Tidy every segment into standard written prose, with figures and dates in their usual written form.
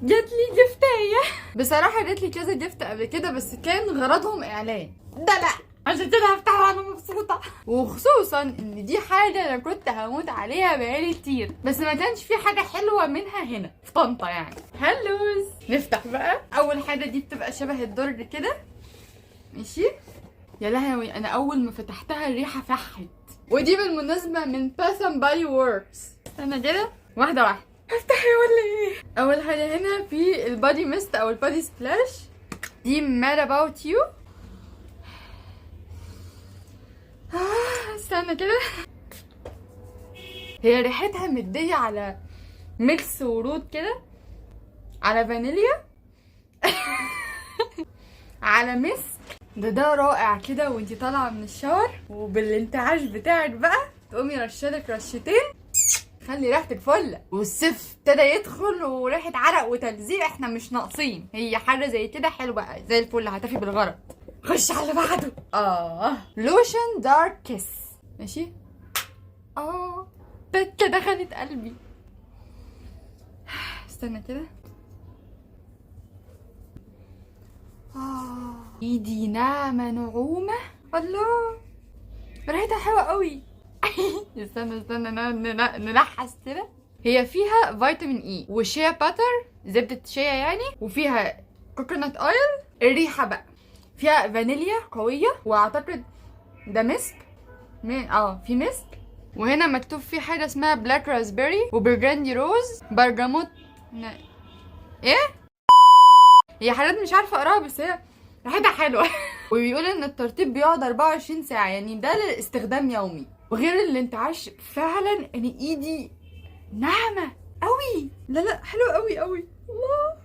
جات لي gift ايه. بصراحة جات لي كذا gift قبل كده، بس كان غرضهم اعلان. ده لا، عشان كده هفتحه وانا مبسوطة، وخصوصا ان دي حاجة انا كنت هموت عليها بقالي كتير، بس ما كانش في حاجة حلوة منها هنا في طنطا يعني. هلوز نفتح بقى. اول حاجة دي بتبقى شبه الدرج كده، ماشي. يا لهوي، انا اول ما فتحتها الريحة فحت. ودي بالمناسبة من Bath and Body Works. استنى كده، واحدة واحدة. افتحي ولا ايه؟ اول حاجة هنا في ال body mist او ال body splash، دي Mad About You. استنى كده، هي ريحتها مدية على mix ورود كده، على فانيليا، على مسك. ده رائع كده وانتي طالعه من ال shower وبالانتعاش بتاعك بقى تقومي رشالك رشتين، خلي ريحتك فله. والصيف ابتدى يدخل وريحه عرق وتلزيق، احنا مش ناقصين. هي حاجة زي كده حلوة زي الفل، هتفي بالغرض. خش على اللي بعده. lotion Dark Kiss، ماشي. تكه دخلت قلبي. استنى كده. ايدي ناعمة نعومة. الله، ريحتها حلوة قوي. استنى استنى نلحس كده. هي فيها vitamin E و shea butter، زبدة شيا يعني، وفيها coconut oil. الريحة بقى فيها فانيليا قوية، واعتقد ده مسك. في مسك. وهنا مكتوب فيه حاجة اسمها black raspberry و burgundy rose bergamot. ايه هي حاجات مش عارفة اقراها، بس هي ريحتها حلوة. وبيقول ان الترطيب بيقعد 24 ساعة، يعني ده لاستخدام يومي. وغير الانتعاش فعلا ان ايدي ناعمة قوي. لا لا، حلو قوي قوي. الله،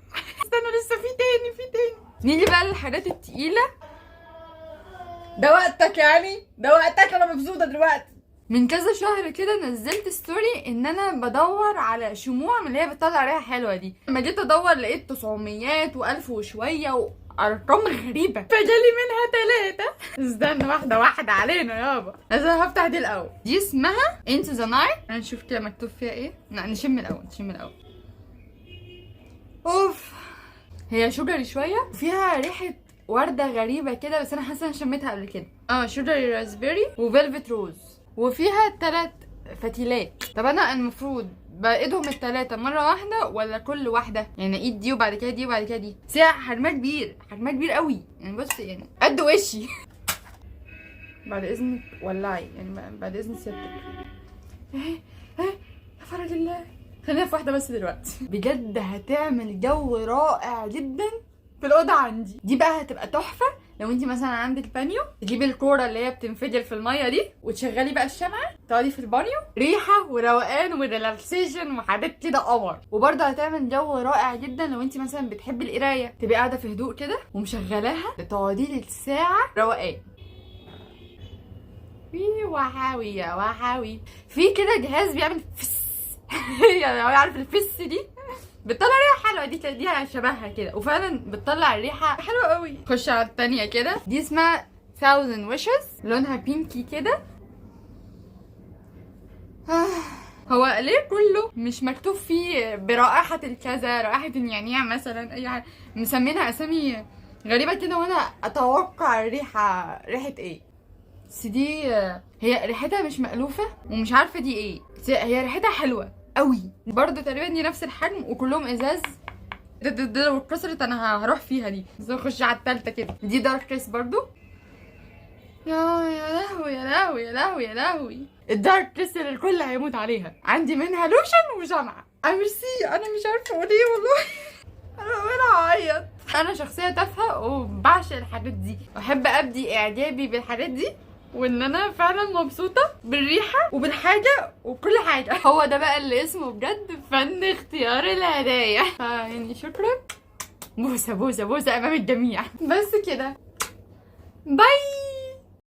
استنى لسه في تاني، في تاني. نيجي بقى للحاجات التقيلة. ده وقتك يعني، ده وقتك، انا مبسوطة دلوقتي. من كذا شهر كده نزلت story ان انا بدور على شموع من اللي هي بتطلع ريحه حلوة دي. لما جيت ادور لقيت 900 و1000 وشوية وارقام غريبة، فجالي منها 3. استنى واحدة واحدة علينا يابا. انا هفتح دي الاول، دي اسمها Into the Night. نشوف كده مكتوب فيها ايه. لا، نشم الاول، نشم الاول. اوف، هي sugary شوية، فيها ريحه ورده غريبة كده، بس انا حاسه انا شميتها قبل كده. sugary raspberry و velvet rose، وفيها 3 فتيلات. طب انا المفروض بايدهم التلاتة مرة واحدة ولا كل واحدة؟ يعني ايد دي وبعد كده دي وبعد كده دي. بس هي حجمها كبير، حجمها كبير قوي يعني. بص يعني قد وشي. بعد اذنك ولعي يعني، بعد اذن سيادتك. ايه ايه يا فرج الله. خلينا في واحدة بس دلوقتي. بجد هتعمل جو رائع جدا في الأوضة عندي. دي بقى هتبقى تحفة لو انت مثلا عندك بانيو، تجيبي الكورة اللي هي بتنفجر في المية دي وتشغلي بقى الشمعة، تقعدي في البانيو، ريحة وروقان و relaxation وحاجات كده قمر. وبرضه هتعمل جو رائع جدا لو انت مثلا بتحبي القراية، تبقي قاعدة في هدوء كده ومشغلاها، تقعدي لك ساعة روقان. وي وحاوي يا وحاوي. في كده جهاز بيعمل فس، يعني عارف الفس دي بتطلع ريحه حلوة، دي شبهها كده، وفعلا بتطلع الريحة حلوة قوي. خش على التانية كده، دي اسمها Thousand Wishes، لونها pinky كده. هو ليه كله مش مكتوب فيه برائحة الكذا، رائحة النعناع مثلا، اي حاجة، مسمينها اسامي غريبة كده، وانا اتوقع الريحة ريحة ايه. بس دي هي ريحتها مش مألوفة ومش عارفة دي ايه، بس هي ريحتها حلوة قوي برضه. تقريبا دي نفس الحجم وكلهم ازاز. ده لو اتكسرت انا هروح فيها دي. بس نخش على التالتة كده، دي Dark Kiss برضو. يا لهوي يا لهوي يا لهوي يا لهوي، ال Dark Kiss اللي الكل هيموت عليها. عندي منها لوشن وشمعة. ميرسي، انا مش عارفة اقول ايه والله. انا هعيط. انا شخصية تافهة وبعشق الحاجات دي، بحب ابدي اعجابي بالحاجات دي، وان انا فعلا مبسوطة بالريحة وبالحاجة وكل حاجة. هو ده بقى اللي اسمه بجد فن اختيار الهدايا. يعني شكرا، بوسة بوسة بوسة امام الجميع. بس كده، bye.